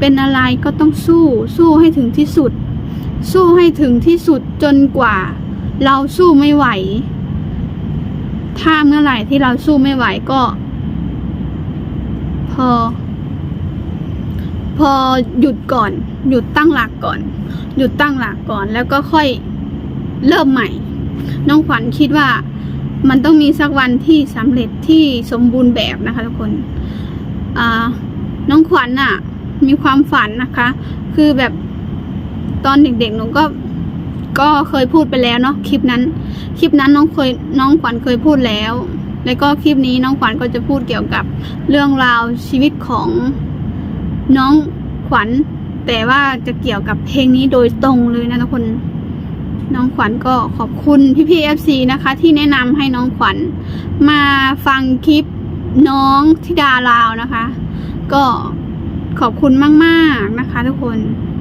เป็นอะไรก็ต้องสู้ สู้ให้ถึงที่สุด สู้ให้ถึงที่สุดจนกว่าเราสู้ไม่ไหว ถ้าเมื่อไหร่ที่เราสู้ไม่ไหวก็ พอ พอหยุดก่อน หยุดตั้งหลักก่อน หยุดตั้งหลักก่อน แล้วก็ค่อยเริ่มใหม่ น้องขวัญคิดว่ามันต้องมีสักวันที่สำเร็จ ที่สมบูรณ์แบบนะคะทุกคน อ่า น้องขวัญน่ะ มีความฝันนะคะ คือแบบตอนเด็กๆ หนูก็ ก็เคยพูดไปแล้วเนาะ คลิปนั้น คลิปนั้นน้องเคย น้องขวัญเคยพูดแล้ว แล้วก็คลิปนี้น้องขวัญก็จะพูดเกี่ยวกับเรื่องราวชีวิตของน้องขวัญ แต่ว่าจะเกี่ยวกับเพลงนี้โดยตรงเลยนะทุกคน น้องขวัญก็ขอบคุณพี่ๆ เอฟซี นะคะ ที่แนะนำให้น้องขวัญมาฟังคลิปน้องธิดาลาวนะคะ ก็ขอบคุณมากๆ นะคะทุกคน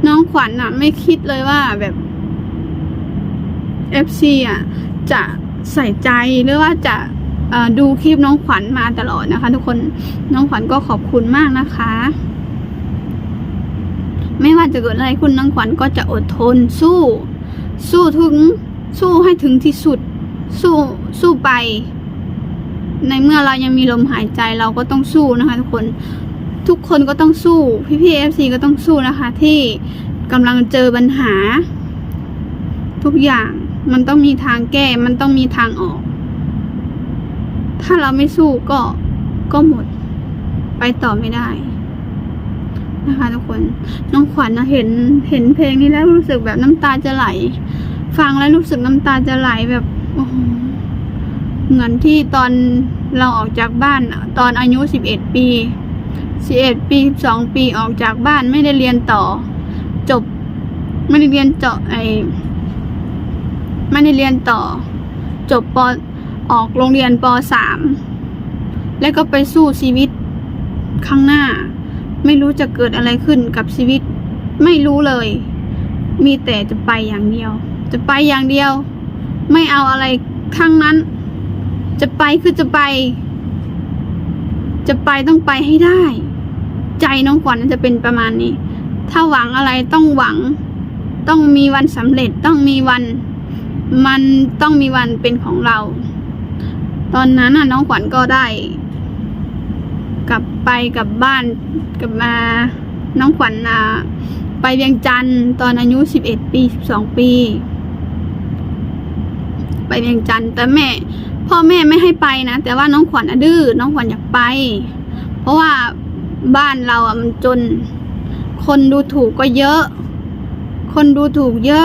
น้องขวัญน่ะไม่คิดเลยว่าแบบ เอฟซี อะ จะใส่ใจ หรือว่าจะ เอ่อ ดูคลิปน้องขวัญมาตลอดนะคะทุกคน น้องขวัญก็ขอบคุณมากนะคะ ไม่ว่าจะเกิดอะไรขึ้น น้องขวัญก็จะอดทนสู้ สู้ถึง สู้ให้ถึงที่สุด สู้ สู้ไป ในเมื่อเรายังมีลมหายใจ เราก็ต้องสู้นะคะทุกคน ทุกคนก็ต้องสู้ พี่ๆ เอฟซี ก็ต้องสู้นะคะ ที่กำลังเจอปัญหา ทุกอย่างมันต้องมีทางแก้ มันต้องมีทางออก ถ้าเราไม่สู้ก็ ก็หมด ไปต่อไม่ได้ นะคะทุกคน น้องขวัญนะ เห็น เห็นเพลงนี้แล้วรู้สึกแบบน้ำตาจะไหล ฟังแล้วรู้สึกน้ำตาจะไหลแบบ โอ้โห เหมือนที่ตอนเราออกจากบ้าน ตอนอายุสิบเอ็ดปี สิบเอ็ดปี สิบสองปี ออกจากบ้าน ไม่ได้เรียนต่อ จบ ไม่ได้เรียนเจาะ ไอ้ ไม่ได้เรียนต่อ จบ ป. ออกโรงเรียน ป. สาม แล้วก็ไปสู้ชีวิตข้างหน้า ไม่รู้จะเกิดอะไรขึ้นกับชีวิต ไม่รู้เลย มีแต่จะไปอย่างเดียว จะไปอย่างเดียว ไม่เอาอะไรทั้งนั้น จะไปคือจะไป จะไปต้องไปให้ได้ ใจน้องขวัญน่ะจะเป็นประมาณนี้ ถ้าหวังอะไรต้องหวัง ต้องมีวันสำเร็จ ต้องมีวัน มันต้องมีวันเป็นของเรา ตอนนั้นน่ะ น้องขวัญก็ได้กลับไป กลับบ้าน กลับมา น้องขวัญน่ะ ไปเวียงจันทน์ตอนอายุสิบเอ็ดปี สิบสองปี ไปเวียงจันทน์ แต่แม่ พ่อแม่ไม่ให้ไปนะ แต่ว่าน้องขวัญน่ะดื้อ น้องขวัญอยากไป เพราะว่าบ้านเราอะมันจน คนดูถูกก็เยอะ คนดูถูกเยอ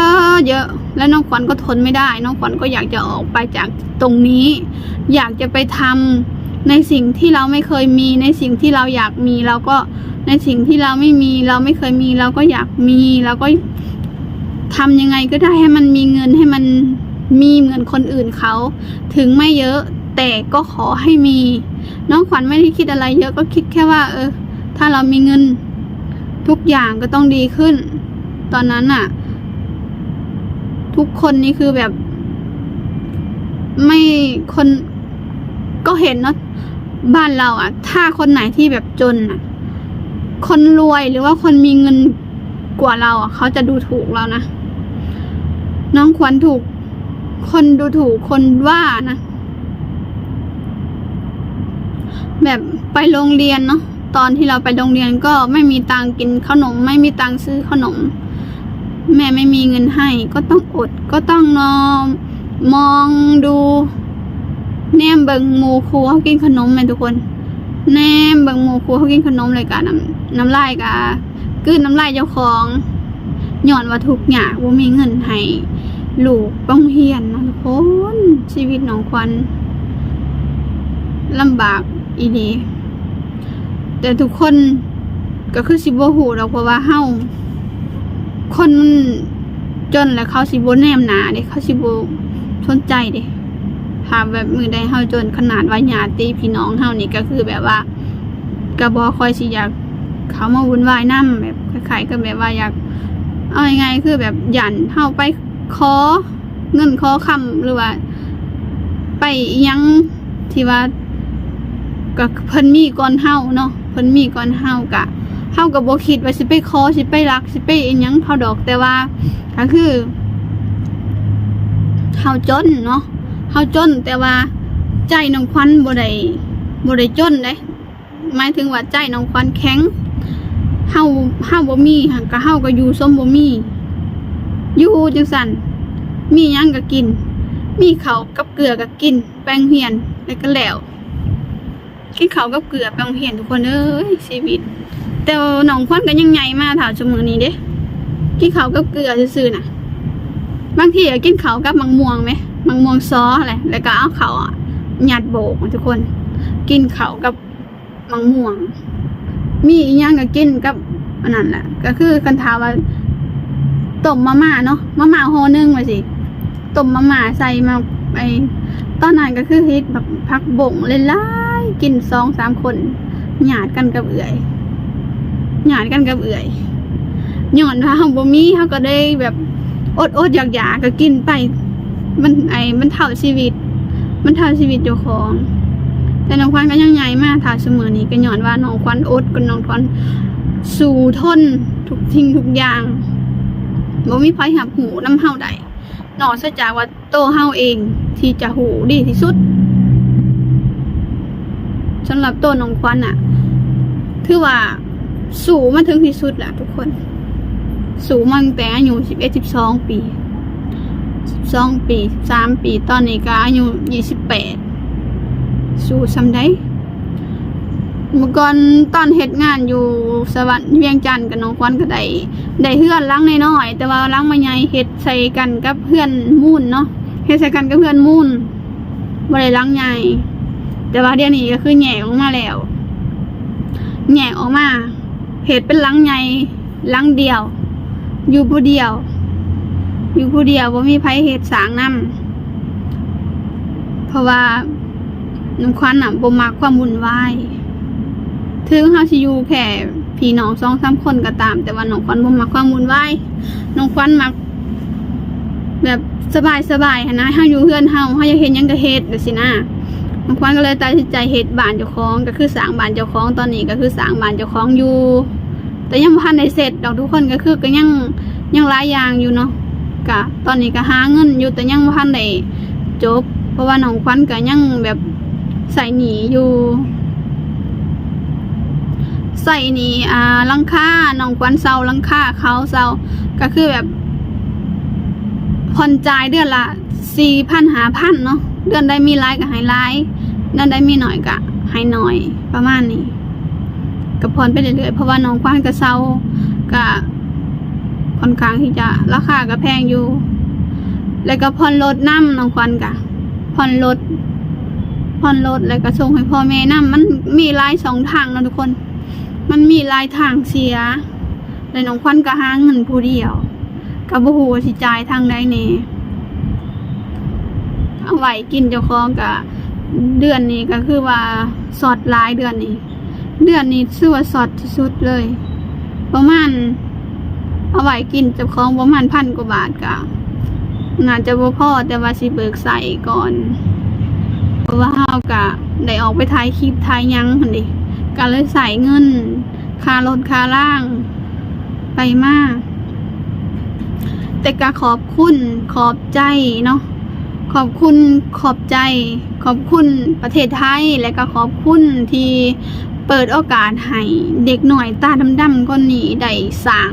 ะๆ แล้วน้องขวัญก็ทนไม่ได้ น้องขวัญก็อยากจะออกไปจากตรงนี้ อยากจะไปทำในสิ่งที่เราไม่เคยมี ในสิ่งที่เราอยากมี เราก็ ในสิ่งที่เราไม่มี เราไม่เคยมี เราก็อยากมี เราก็ทำยังไงก็ได้ให้มันมีเงิน ให้มันมีเหมือนคนอื่นเขา ถึงไม่เยอะ แต่ก็ขอให้มี น้องขวัญไม่ได้คิดอะไรเยอะ ก็คิดแค่ว่า เออ ถ้าเรามีเงิน ทุกอย่างก็ต้องดีขึ้น ตอนนั้นน่ะ ทุกคนนี่คือแบบ ไม่ คน ก็เห็นเนาะ บ้านเราอะ ถ้าคนไหนที่แบบจนน่ะ คนรวยหรือว่าคนมีเงินกว่าเราอะ เขาจะดูถูกเรานะ น้องขวัญถูกคนดูถูก คนว่านะ แบบไปโรงเรียนเนาะ ตอนที่เราไปโรงเรียนก็ไม่มีตังค์กินขนม ไม่มีตังค์ซื้อขนม แม่ไม่มีเงินให้ ก็ต้องอด ก็ต้องนอน มองดู แนมเบิ่งหมู่ครูเขากินขนมแม่นทุกคน แนมเบิ่งหมู่ครูเขากินขนม แล้วก็น้ำ น้ำลายก็กลืนน้ำลายเจ้าของ ย้อนว่าทุกข์ยาก บ่มีเงินให้ลูกไปโรงเรียนเนาะทุกคน ชีวิตน้องขวัญลำบากอีหลี แต่ทุกคนก็คือสิบ่ฮู้ดอก เพราะว่าเฮา คนมันจนแล้วเขาสิบ่แนมหน้าเด้ เขาสิบ่สนใจเด้ ถ้าแบบมื้อใดเฮาจน ขนาดว่าญาติพี่น้องเฮานี่ก็คือแบบว่า ก็บ่ค่อยสิอยากเข้ามาวุ่นวายนำ แบบคล้ายๆ ก็แบบว่าอยาก เอาง่ายๆ คือแบบย้านเฮาไปขอเงินขอคำ หรือว่าไปอิหยังที่ว่า ก็เพิ่นมีก่อนเฮาเนาะ เพิ่นมีก่อนเฮา ก็ ເຮົາກໍບໍ່ຄິດວ່າຊິໄປຂໍ ຊິໄປລັກ ຊິໄປອີ່ຫຍັງເຂົາດອກ ແຕ່ວ່າກໍຄືເຮົາຈົນເນາະ ເຮົາຈົນ ແຕ່ວ່າໃຈນ້ອງຂວັນບໍ່ໄດ້ ບໍ່ໄດ້ຈົນເດ້ ໝາຍເຖິງວ່າໃຈນ້ອງຂວັນແຂງ ເຮົາ ເຮົາບໍ່ມີຫັ້ນ ກໍເຮົາກໍຢູ່ສົມບໍ່ມີ ຢູ່ຈັ່ງຊັ້ນ ມີຫຍັງກໍກິນ ມີເຂົ້າກັບເກືອກໍກິນ ໄປໂຮງຮຽນ ແລ້ວກໍແລ້ວ ກິນເຂົ້າກັບເກືອໄປໂຮງຮຽນ ທຸກຄົນເອີຍ ຊີວິດ. ແຕ່ວ່ານ້ອງຂວັນກໍຍັງໃຫຍ່ມາເທົ່າຊຸມື້ນີ້ເດ້ ກິນເຂົ້າກັບເກືອຊື່ໆນະ ບາງທີກໍກິນເຂົ້າກັບໝາກມ່ວງແໝ ໝາກມ່ວງຊໍແຫຼະ ແລ້ວກໍເອົາເຂົ້າຍັດໂບກ ທຸກຄົນ ກິນເຂົ້າກັບ ໝາກມ່ວງ ມີອີ່ຫຍັງກໍກິນກັບອັນນັ້ນແຫຼະ ກໍຄືຄັນຖ້າວ່າຕົ້ມມາມ່າເນາະ ມາມ່າຫໍ່ໜຶ່ງວ່າຊີ້ ຕົ້ມມາມ່າໃສ່ໝາກ ໄອ້ ຕອນນັ້ນກໍຄືເຮັດບັກຜັກບົ້ງຫຼາຍໆ ກິນສອງສາມຄົນ ຍາດກັນກັບເອື້ອຍ ຍາດກັນກັບເອື້ອຍ ຍ້ອນວ່າເຮົາບໍ່ມີ ເຮົາກໍໄດ້ແບບອົດໆຢາກໆກໍກິນໄປ ມັນ ໄອ້ ມັນເທົ່າຊີວິດ ມັນເທົ່າຊີວິດເຈົ້າຂອງ. ແຕ່ນ້ອງຂວັນກໍຍັງໃຫຍ່ມາເທົ່າຊຸມື້ນີ້ ກໍຍ້ອນວ່ານ້ອງຂວັນອົດ ກໍນ້ອງຂວັນສູ້ທົນທຸກສິ່ງທຸກຢ່າງ ບໍ່ມີໃຜຮັບຮູ້ນຳເຮົາໄດ້ ນອກເສຍຈາກວ່າໂຕເຮົາເອງທີ່ຈະຮູ້ດີທີ່ສຸດ. ສຳລັບໂຕນ້ອງຂວັນນະ ຖືວ່າສູ້ມາເຖິງທີ່ສຸດແລ້ວທຸກຄົນ ສູ້ມາຕັ້ງແຕ່ອາຍຸສິບເອັດ ສິບສອງປີ ສິບສອງປີ ສິບສາມປີ ຕອນນີ້ກໍອາຍຸຊາວແປດ ສູ້ສ່ຳໃດ. ເມື່ອກ່ອນຕອນເຮັດງານຢູ່ສະຫວັນ ວຽງຈັນ ກໍນ້ອງຂວັນກໍໄດ້ ໄດ້ເຮືອນຫຼັງນ້ອຍໆ ແຕ່ວ່າຫຼັງບໍ່ໃຫຍ່ ເຮັດໃສ່ກັນກັບເຮືອນມູນເນາະ ເຮັດໃສ່ກັນກັບເຮືອນມູນ ບໍ່ໄດ້ຫຼັງໃຫຍ່ ແຕ່ວ່າດຽວນີ້ກໍຄືແຍກອອກມາແລ້ວ ແຍກອອກມາເຮັດເປັນຫຼັງໃຫຍ່ ຫຼັງດຽວ ຢູ່ຜູ້ດຽວ ຢູ່ຜູ້ດຽວ ບໍ່ມີໃຜເຮັດສ້າງນຳ ເພາະວ່ານ້ອງຂວັນນະບໍ່ມັກຄວາມວຸ່ນວາຍ ເຖິງເຮົາຊິຢູ່ແຄ່ພີ່ນ້ອງສອງສາມຄົນກໍຕາມ ແຕ່ວ່ານ້ອງຂວັນບໍ່ມັກຄວາມວຸ່ນວາຍ ນ້ອງຂວັນມັກແບບສະບາຍໆຫັ້ນນະ ເຮົາຢູ່ເຮືອນເຮົາ ເຮົາຢາກເຮັດຫຍັງກໍເຮັດ ຈັ່ງຊີ້ນະ ນ້ອງຂວັນກໍເລີຍຕັດສິນໃຈເຮັດບ້ານເຈົ້າຂອງ ກໍຄືສ້າງບ້ານເຈົ້າຂອງ ຕອນນີ້ກໍຄືສ້າງບ້ານເຈົ້າຂອງຢູ່ ແຕ່ຍັງບໍ່ທັນໄດ້ເສັດດອກທຸກຄົນ ກໍຄືກໍຍັງ ຍັງຫຼາຍຢ່າງຢູ່ເນາະ ກະຕອນນີ້ກໍຫາເງິນຢູ່ ແຕ່ຍັງບໍ່ທັນໄດ້ຈົບ ເພາະວ່ານ້ອງຂວັນກໍຍັງແບບໃຊ້ໜີ້ຢູ່ ໃຊ້ໜີ້ ອ່າ ຫຼັງຄາ ນ້ອງຂວັນເຊົ່າຫຼັງຄາ ເຂົາເຊົ່າ ກໍຄືແບບຜ່ອນຈ່າຍເດືອນລະສີ່ພັນ ຫ້າພັນເນາະ ເດືອນໃດມີຫຼາຍກໍໃຫ້ຫຼາຍ ເດືອນໃດມີໜ້ອຍກໍໃຫ້ໜ້ອຍ ປະມານນີ້. ກໍຜ່ອນໄປເລື້ອຍໆ ເພາະວ່ານ້ອງຂວັນກໍເຊົ່າ ກໍຄ່ອນຂ້າງທີ່ຈະ ລາຄາກໍແພງຢູ່ ແລ້ວກໍຜ່ອນລົດນຳ ນ້ອງຂວັນກໍຜ່ອນລົດ ຜ່ອນລົດ ແລ້ວກໍສົ່ງໃຫ້ພໍ່ແມ່ນຳ ມັນມີຫຼາຍຊ່ອງທາງເນາະທຸກຄົນ ມັນມີຫຼາຍທາງເສຍ ແລະ ນ້ອງຂວັນກໍຫາເງິນຜູ້ດຽວ ກໍບໍ່ຮູ້ວ່າຊິຈ່າຍທາງໃດແດ່ ເອົາໄວ້ກິນເຈົ້າຂອງກໍ ເດືອນນີ້ກໍຄືວ່າຊັອດຫຼາຍ ເດືອນນີ້ ເດືອນນີ້ຖືວ່າຊັອດທີ່ສຸດເລີຍ ປະມານ ເອົາໄວ້ກິນເຈົ້າຂອງປະມານພັນກວ່າບາດ ກໍໜ້າຈະບໍ່ພໍ ແຕ່ວ່າຊິເບີກໃຊ້ກ່ອນ ເພາະວ່າເຮົາກໍໄດ້ອອກໄປຖ່າຍຄລິບຖ່າຍຫຍັງຫັ້ນເດ ກໍເລີຍໃຊ້ເງິນຄ່າລົດຄ່າລາງໄປມາ ແຕ່ກໍຂອບຄຸນຂອບໃຈເນາະ ຂອບຄຸນຂອບໃຈ ຂອບຄຸນປະເທດໄທ ແລະກໍຂອບຄຸນທີ່ເປີດໂອກາດໃຫ້ເດັກນ້ອຍຕາດຳໆຄົນນີ້ໄດ້ສ້າງ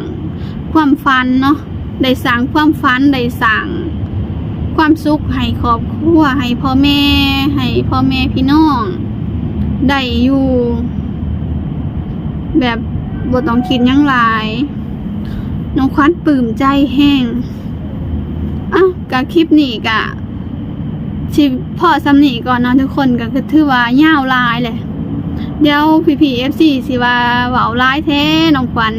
ຄວາມຝັນເນາະ ໄດ້ສ້າງຄວາມຝັນ ໄດ້ສ້າງຄວາມສຸກໃຫ້ຄອບຄົວ ໃຫ້ພໍ່ແມ່ ໃຫ້ພໍ່ແມ່ພີ່ນ້ອງ ໄດ້ຢູ່ແບບບໍ່ຕ້ອງຄິດຫຍັງຫຼາຍ. ນ້ອງຂວັນປຶ້ມໃຈແຮງ. ເອົ້າ ກະຄລິບນີ້ກະຊິພໍສ່ຳນີ້ກ່ອນເນາະທຸກຄົນ ກະຄືຖືວ່າຍາວຫຼາຍແຫຼະ ດຽວພີ່ໆ ເອັຟຊີ ຊິວ່າເວົ້າຫຼາຍແທ້ນ້ອງຂວັນ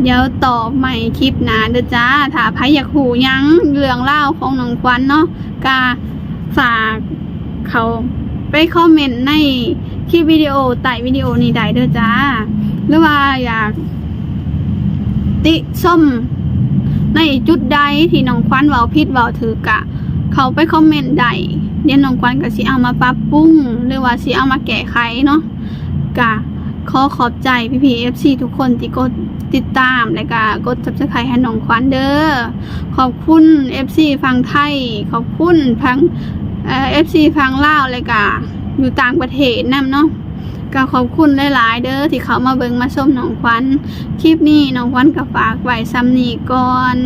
ດຽວຕໍ່ໃໝ່ຄລິບໜ້າເດີຈ້າ. ຖ້າໃຜຢາກຮູ້ຫຍັງເລື່ອງລາວຂອງນ້ອງຂວັນເນາະ ກະ ຝາກເຂົ້າໄປຄອມເມັນໃນຄລິບວິດີໂອໃຕ້ວິດີໂອນີ້ໄດ້ເດີຈ້າ ຫຼືວ່າຢາກຕິຊົມໃນຈຸດໃດທີ່ນ້ອງຂວັນເວົ້າຜິດເວົ້າຖືກ ກະເຂົ້າໄປຄອມເມັນໄດ້ ດຽວນ້ອງຂວັນກະຊິເອົາມາປັບປຸງ ຫຼືວ່າຊິເອົາມາແກ້ໄຂເນາະ. ກະ ຂໍຂອບໃຈພີ່ໆ ເອັຟຊີ ທຸກຄົນທີ່ກົດຕິດຕາມ ແລະກະກົດ Subscribe ໃຫ້ນ້ອງຂວັນເດີ. ຂອບຄຸນ ເອັຟຊີ ຝັ່ງໄທ, ຂອບຄຸນຝັ່ງ ເອີ ເອັຟຊີ ຝັ່ງລາວ ແລະກະຢູ່ຕ່າງປະເທດນຳເນາະ. ກະຂອບຄຸນຫຼາຍໆເດີ ທີ່ເຂົ້າມາເບິ່ງມາຊົມນ້ອງຂວັນ. ຄລິບນີ້ນ້ອງຂວັນກະຝາກໄວ້ສ່ຳນີ້ກ່ອນ.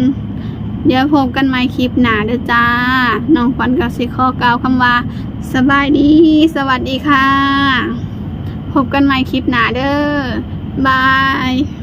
ດຽວພົບກັນໃໝ່ຄລິບໜ້າເດີຈ້າ. ນ້ອງຂວັນກະຊິຂໍກ່າວຄຳວ່າ ສະບາຍດີ, ສະຫວັດດີຄ່ະ. ພົບກັນໃໝ່ຄລິບໜ້າເດີ. ບາຍ.